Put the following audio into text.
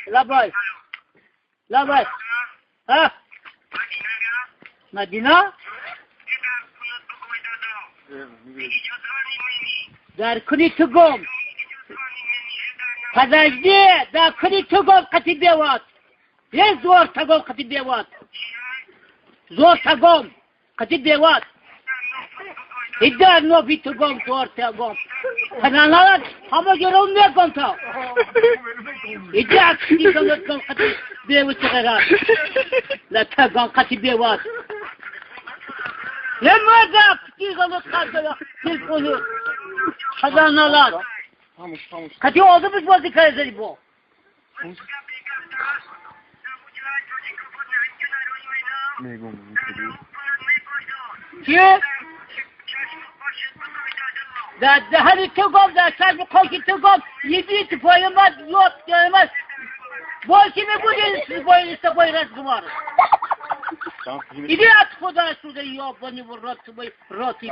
Лабай. Лабай. А? Мадина? Дар куни тугом. Подожди, дар куни тугом қати бевад. Е зор тагом қати бевад. Зор тагом қати бевад. Идар ноби тугом зор тагом. Тананалат ҳама ҷоро мегом та. Идар кути қати бевад чиғарат. Ла тагом қати бевад. Лемада кути галот қадала телефону. Тананалат. Қати озубиш бозӣ карда бо. Чи? Дар даҳани ту гом, дар чашми хоки ту гом, иди твою мать, ёб твою мать. Больше не будем с тобой разговаривать. Иди отсюда, отсюда, ёбаный в рот твой, рот.